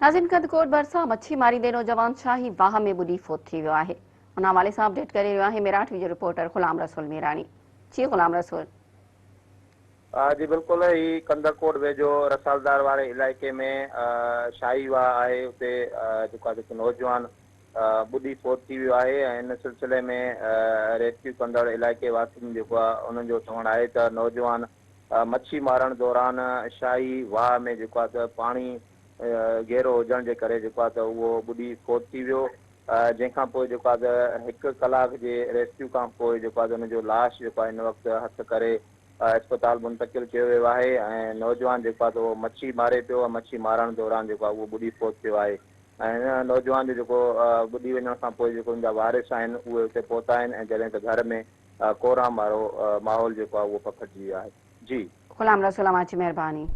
ناظرين ڪنڌڪوٽ ڀرسان مڇي ماريندي نوجوان شاهي واهه ۾ ٻڏي فوت ٿي ويو آهي ان حوالي سان اپڊيٽ ڪري رهيو آهي ميراٺ جو رپورٽر غلام رسول ميراڻي جي غلام رسول. جي بلڪل هي ڪنڌڪوٽ ويجهو رسالدار واري علائقي ۾ شاهي واهه آهي اتي جيڪو آهي هڪ نوجوان ٻڏي فوت ٿي ويو آهي ۽ ان سلسلي ۾ ريسڪيو ڪندڙ علائقي واسين جيڪو آهي انهن جو چوڻ آهي ته نوجوان مڇي مارڻ دوران شاهي واهه ۾ جيڪو آهي ته پاڻي گهرو هجڻ جي ڪري جيڪو آهي ته اهو ٻڏي فوت ٿي ويو جنهن کان پوء جيڪو آهي ته هڪ ڪلاڪ جي ريسڪيو کان پوء جيڪو آهي ته ان جو لاش جيڪو آهي هن وقت هٿ ڪري اسپتال منتقل ڪيو ويو آهي ۽ نوجوان جيڪو آهي ته اهو مڇي ماري پيو ۽ مڇي مارڻ دوران جيڪو آهي اهو ٻڏي فوت ٿيو آهي ۽ هن نوجوان جو جيڪو ٻڏي وڃڻ کان پوء جيڪو ان جا وارث آهن اهي اتي پهتا آهن ۽ جڏهن ته گهر ۾ ڪورام وارو ماحول جيڪو آهي اهو پکڙجي ويو آهي. جي. غلام رسول اوهان جي مهرباني.